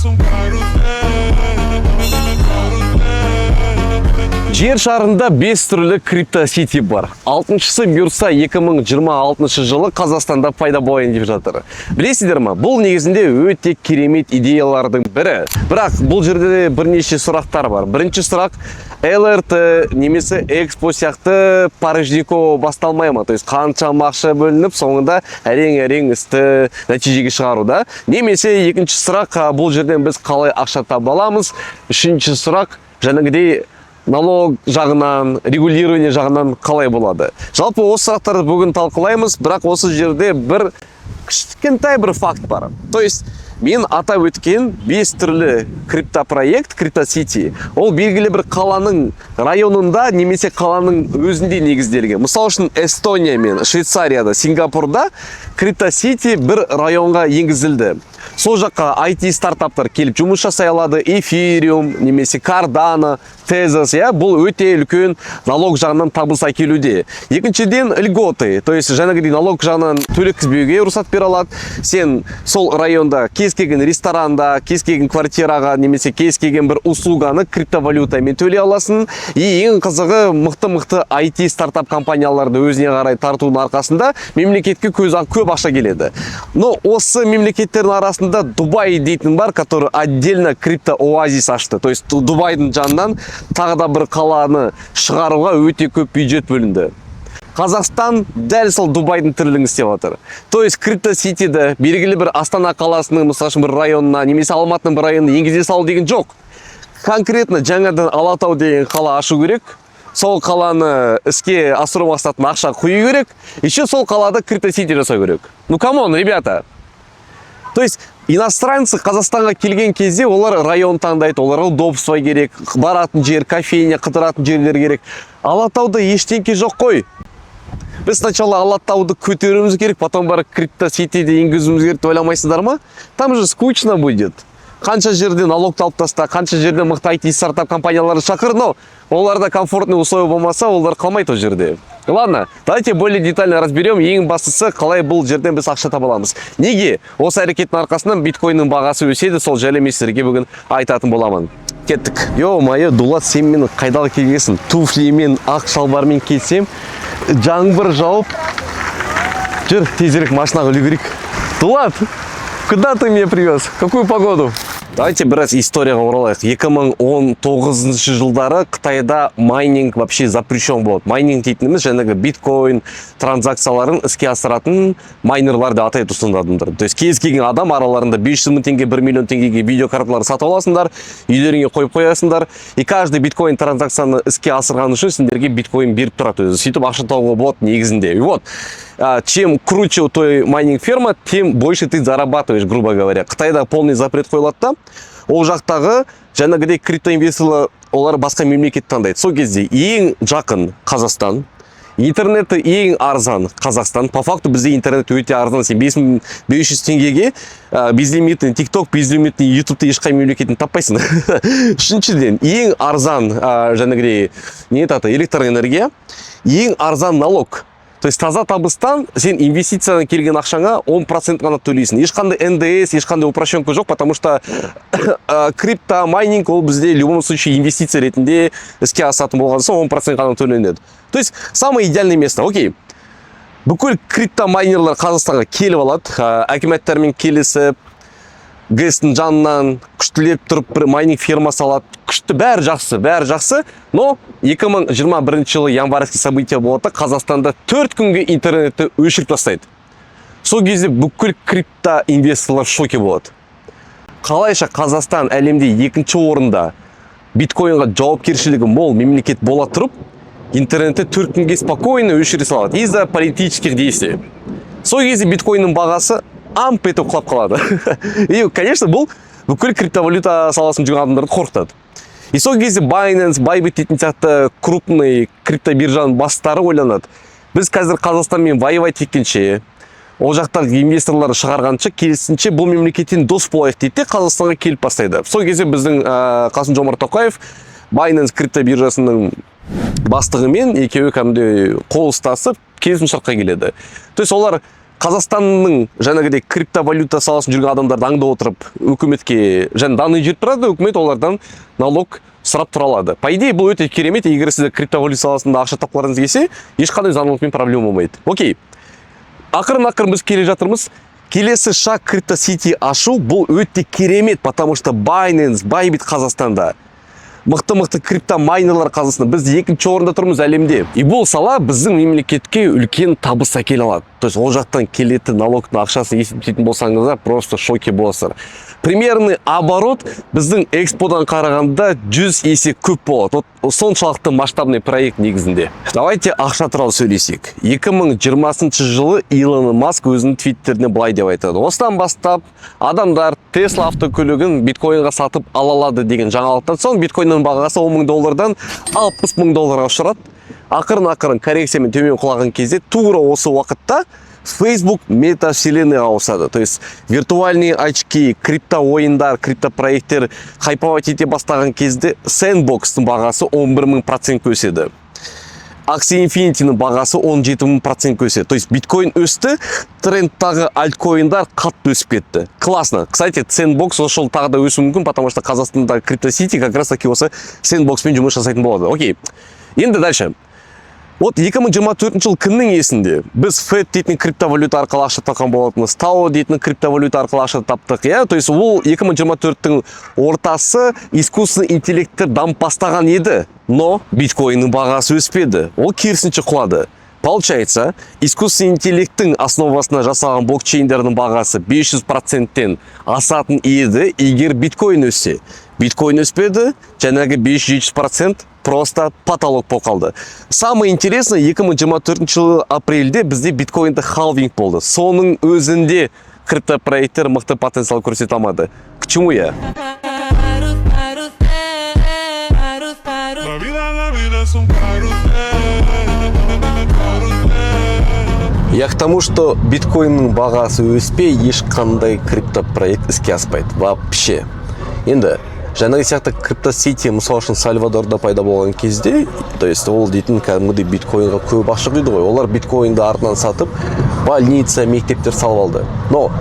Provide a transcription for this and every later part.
Faço um carrossel, carrossel. Жер шарында бес түрлі криптосити бар. Алтыншысы бұйырса 2026 жылы Қазақстанда пайда болайын деп жатыр. Білесіздер ма, бұл негізінде өте керемет идеялардың бірі. Бірақ бұл жерде де бірнеше сұрақтар бар. Бірінші сұрақ: ЛРТ немесе Экспо сияқты порожниково басталмай ма? То есть қаншама ақша бөлініп, соңында әрең-әрең істі нәтижеге шығару да. Немесе екінші сұрақ, бұл жерден біз қалай ақша таба аламыз? Үшінші сұрақ, жаңағыдей налог жағынан, регулирование жағынан қалай болады? Жалпы осы сұрақтарды бүгін талқылаймыз, бірақ осы жерде бір кішкентай бір факт бар. То есть мен атап өткен бес түрлі криптопроект, криптосити, ол белгілі бір қаланың районында немесе қаланың өзінде негізделген. Мысалы үшін, Эстония мен Швейцарияда, Сингапурда криптосити бір районға енгізілді. Сол жаққа IT стартаптар келіп жұмыс жасай алады, Эфириум немесе Cardano, Tezos, иә, бұл өте үлкен налог жағынан табыс әкелуде. Екіншіден, льготы, то есть жаңағыдей налог жағынан төлеткізбеуге рұқсат бере алады. Сен сол районда кез келген ресторанда, кез келген квартираға немесе кез келген бір услуганы криптовалютамен төлей аласың. И ең қызығы, мықты-мықты IT стартап компанияларды өзіне қарай тартудың арқасында мемлекетке көп ақша келеді. Но осы мемлекеттердің арасында Дубай дейтін бар, который отдельно крипто оазис ашты. То есть Дубайдың жанынан тағы да бір қаланы шығаруға өте көп бюджет бөлінді. Қазақстан дәл сол Дубайдың тірлігін істеп жатыр. То есть криптоситиді белгілі бір Астана қаласының, мысалы үшін, бір районына немесе Алматының бір районына енгізе салу деген жоқ. Конкретно жаңадан Алатау деген қала ашу керек. Сол қаланы іске асыру мақсатында ақша құю керек. Еще сол қалада криптосити жасау керек. Ну come on, ребята. То есть иностранцы Қазақстанға келген кезде олар район таңдайды, оларға удобство керек, баратын жер, кофейня, қыдыратын жерлер керек. Алатауда ештеңке жоқ қой. Біз сначала Алатауды көтеруіміз керек, потом барып криптоситиді енгізуіміз керек деп ойламайсыздар ма? Там же скучно будет. Қанша жерде налогты алып таста, қанша жерде мықты IT стартап компанияларды шақыр, но оларда комфортный условия болмаса, олар қалмайды ол жерде. Ладно, давайте более детально разберем. Ең бастысы, қалай бұл жерден біз ақша таба аламыз. Неге осы әрекеттің арқасынан биткоиннің бағасы өседі, сол жайлы мен сіздерге бүгін айтатын боламын. Кеттік. Ё-моё, Дулат, сен мені қайда келгенсің? Туфлимен, ақ шалбармен келсем, жаңбыр жауып жүр, тезірек машинаға үлгерейік. Дулат, куда ты меня привез? Какую погоду? Давайте біраз историяға оралайық. 2019 жылдары Қытайда майнинг вообще запрещен болады. Майнинг дейтініміз жаңағы биткоин транзакцияларын іске асыратын майнерлар деп атайды осындай адамдар. То есть кез келген адам араларында 500 мың теңге, 1 миллион теңгеге видеокарталар сатып аласыңдар, үйлеріңе қойып қоясыңдар. И каждый биткоин транзакцияны іске асырған үшін сендерге биткоин беріп тұрады өзі. Сөйтіп ақша табуға болады негізінде. И вот, чем круче той майнинг ферма, тем больше ты зарабатываешь, грубо говоря. Қытайда полный запрет қойылады да, ол жақтағы жаңағыдай криптоинвесторлар, олар басқа мемлекет таңдайды. Сол кезде ең жақын Қазақстан, интернеті ең арзан Қазақстан. По факту бізде интернет өте арзан. Сен 5500 теңгеге безлимитный TikTok, безлимитный YouTube'ты ешқай мемлекеттен таппайсың. Үшіншіден, ең арзан жаңағыдай не айтады, электр энергия, ең арзан налог. То есть таза табыстан сен инвестициядан келген ақшаңа 10% ғана төлейсің. Ешқандай НДС, ешқандай упрощенка жоқ, потому что крипто майнинг ол бізде в любом случае инвестиция ретінде іске асатын болған соң, 10% ғана төленеді. То есть самое идеальное место. Окей. Бүкіл крипто майнерлар Қазақстанға келіп алады, әкіматтармен келісіп, ГЭС-тің жанынан күштілеп тұрып бір майнинг ферма салады. Күшті, бәрі жақсы, бәрі жақсы. Но 2021 жылы январьский событие болады да, Қазақстанда 4 күнге интернетті өшіріп тастайды. Сол кезде бүкіл крипто инвесторлар в шоке болады. Қалайша Қазақстан әлемде екінші орында биткоинға жауапкершілігі мол мемлекет бола тұрып, интернетті 4 күнге спокойно өшіре салады из-за политических действий? Сол кезде биткоиннің бағасы амп етіп құлап қалады. И, конечно, бұл бүкіл криптовалюта саласында жүрген адамдарды қорқытады. И сол кезде Binance, Bybit дейтін сияқты крупный криптобиржаның бастары ойланады: біз қазір Қазақстанмен воевать еткенше, ол жақтағы инвесторларды шығарғанша, керісінше бұл мемлекеттен дос болайық дейді де, Қазақстанға келіп бастайды. Сол кезде біздің Қасым Жомарт Тоқаев Binance криптобиржасының бастығымен екеуі кәдімгідей қол ұстасып, келісімшартқа келеді. То есть олар Қазақстанға Қазақстанның жаңағыдай криптовалюта саласын жүрген адамдарды аңдып отырып, үкіметке және данные жіберіп тұрады, үкімет олардан налог сұрап тұра алады. По идее, бұл өте керемет. Егер сіздер криптовалюта саласында ақша тапқыларыңыз келсе, ешқандай заңдылықпен проблема болмайды. Окей, ақырын ақырын біз келе жатырмыз. Келесі шаг — крипто сити ашу. Бұл өте керемет, потому что Binance, Bybit Қазақстанда, мықты мықты криптомайнерлар Қазақстанда, біз екінші орында тұрмыз әлемде. И бұл сала біздің мемлекетке үлкен табыс әкеле алады. То есть ол жақтан келетін налогтың ақшасын есептейтін болсаңыздар, просто шоке боласыздар. Примерный оборот біздің эксподан қарағанда 100 есе көп болады. Вот соншалықты масштабный проект негізінде. Давайте ақша туралы сөйлесейік. 2020 жылы Илон Маск өзінің твиттеріне былай деп айтады: «Осыдан бастап адамдар Тесла автокөлігін биткоинға сатып ала алады» деген жаңалықтан соң биткоиннің бағасы 10 мың доллардан 60 мың долларға ұшырады. Ақырын ақырын коррекциямен төмен құлаған кезде, тура осы уақытта Facebook метавселенныйға ауысады. То есть виртуальные очки, крипто ойындар, крипто проекттер хайповать ете бастаған кезде Sandbox-тың бағасы 11 мың процентке өседі. Axie Infinity-ның бағасы 17 мың процентке өседі. То есть биткоин өсті, трендтағы альткоиндар қатты өсіп кетті. Классно. Кстати, Sandbox осы жолы тағы да өсуі мүмкін, потому что Қазақстанда Crypto City как раз таки осы Sandbox-пен жұмыс жасайтын болады. Окей. Енді дальше. Вот 2024 жыл кімнің есінде? Біз FED дейтін криптовалюта арқылы ақша тапқан болатынбыз. Tao дейтін криптовалюта арқылы ақша таптық, иә? То есть ол 2024-тің ортасы искусственный интеллекттер дамып бастаған еді. Но биткоиннің бағасы өспеді. Ол керісінше құлады. Получается, искусственный интеллекттің основасына жасалған блокчейндердің бағасы 500%-тен асатын еді, егер биткоин өссе. Биткоин өспеді, жаңағы 500-700% просто потолок болып қалды. Самое интересное, 2024 жылы апрельде бізде биткоинде халвинг болды. Соның өзінде криптопроекттер мықты потенциал көрсете алмады. К чему я? Carrusel, carrusel. La vida es un carrusel, carrusel. Я к тому, что биткоиннің бағасы өспей, ешқандай криптопроект іске аспайды. Вообще. Енді жаңағы сияқты криптосити, мысалы үшін, Сальвадорда пайда болған кезде, то есть ол дейтін кәдімгідей биткоинға көп ақша құйды ғой. Олар биткоинді артынан сатып, больница, мектептер салып алды. Но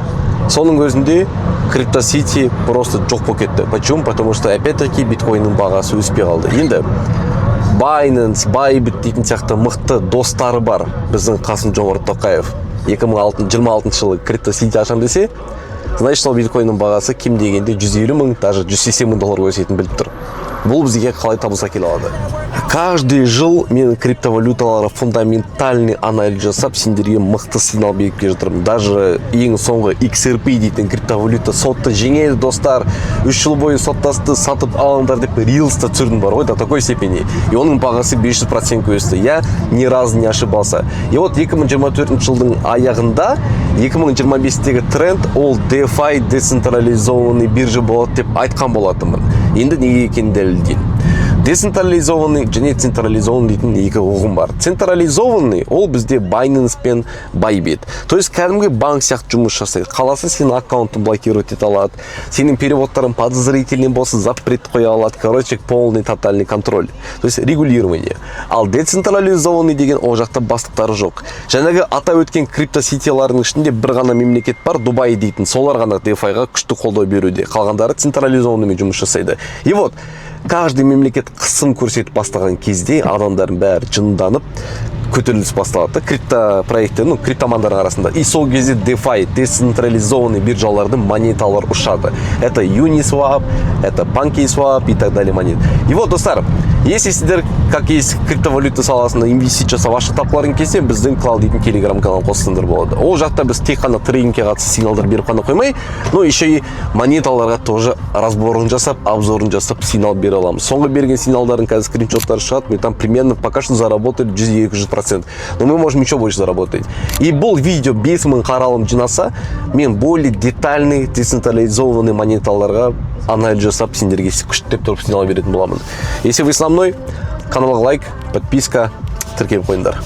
соның өзінде криптосити просто жоқ болып кетті. Почему? Потому что опять-таки биткоиннің бағасы өспей қалды. Енді Binance, Bybit дейтін сияқты мықты достары бар біздің Қасым Жомарт Тоқаев 2026 жылы крипто сити ашамын десе, значит, сол биткоиннің бағасы кем дегенде 150 мың, даже 180 мың долларға өсетінін біліп тұр. Бұл бізге қалай табыс әкеле алады? Каждый жыл мен криптовалюталарға фундаментальный анализ жасап, сендерге мықты сигнал беріп келе жатырмын. Даже ең соңғы XRP дейтін криптовалюта сотты жеңеді, достар, 3 жыл бойы соттасты, сатып алыңдар деп рилс та түсірдім бар ғой, до такой степени. И оның бағасы 500%-ке өсті. Я ни разу не ошибался. И вот 2024 жылдың аяғында 2025-тегі тренд ол DeFi, децентрализованный биржа болады деп айтқан болатынмын. Енді неге екенін дәлелдейін. Децентрализованный және централизованный дейтін екі ұғым бар. Централизованный ол бізде Binance пен Bybit. То есть кәдімгі банк сияқты жұмыс жасайды. Қаласа, сенің аккаунтын блокировать ете алады, сенің переводтарың подозрительный болса, запрет қоя алады. Короче, полный тотальный контроль, то есть регулирование. Ал децентрализованный деген ол жақта бастықтары жоқ. Жаңағы атап өткен криптосетилардың ішінде бір ғана мемлекет бар, Дубай дейтін, солар ғана DeFi-ға күшті қолдау беруде. Қалғандары централизованныймен жұмыс жасайды. И вот каждый мемлекет қысым көрсетіп бастаған кезде адамдардың бәрі жынданып, көтеріліс басталады да крипто проекттер, ну, криптомандардың арасында. И сол кезде DeFi, децентрализованный биржалардың монеталар ұшады. Это Uniswap, это PancakeSwap и так далее монет. И вот, достар, если сіздер как есть криптовалюта саласында инвестиция жасап, ақша тапқыларың келсе, біздің Клал дейтін телеграм канал қоссаңдар болады. Ол жақта біз тек қана трейдингке қатысты сигналдар беріп қана қоймай, но еще и монеталарға тоже разборын жасап, обзорын жасап, сигнал бере аламыз. Соңғы берген сигналдардың қазір скриншоттары шығады. Мы там примерно пока что заработали 100-200%, но мы можем еще больше заработать. И бұл видео 5000 қаралым жинаса, мен более детальный децентрализованный монеталарға анализ жасап, сендерге күштеп тұрып сигнал беретін боламын. Если вы со мной, каналға лайк, подписка, тіркеліп қойыңдар.